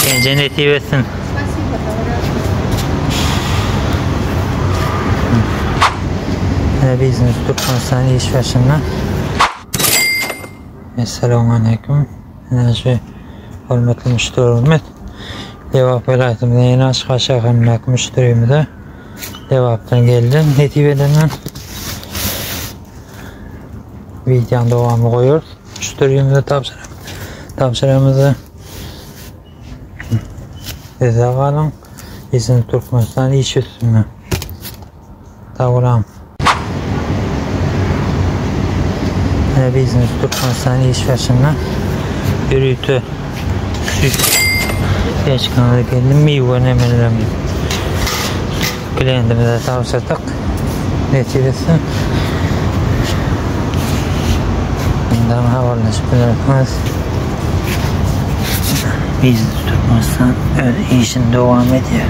Genje nesip etsin. Biznes Türkmenistan iş başynda. Esselamu aleyküm. Ine şu hormatly müşderimiz Lebap welaýatymyzyň ýene Aşgabat şäherindäki müşderimize Lebapdan geldi. Nesip edenden videonun dowamyny goýarys. Müşderimize tabşyryp tabşyrymyzy Sizde galyň. Biznes Türkmenistan iş üstünde. Sag bolaň. Biznes Türkmenistan iş başynda. Ýörite süýt peçkaňyza geldi. Miwe nemelerem klientimize tabşyrdyk. Nesip etsin. Bundan habarlaşyp bilersiňiz. Biznes Türkmenistan öz işini dowam edýär.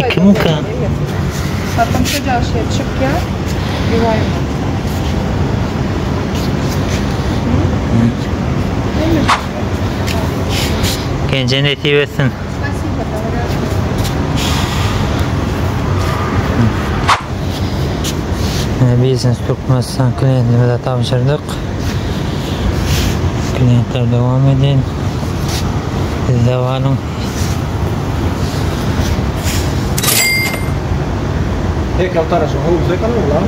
Kimka? Genje nesip etsin. Biznes Türkmenistan klientimize tabşyrdyk. Klientler dowam edin. Sizde galyň. Heykel taraşyň howlusy eken olam.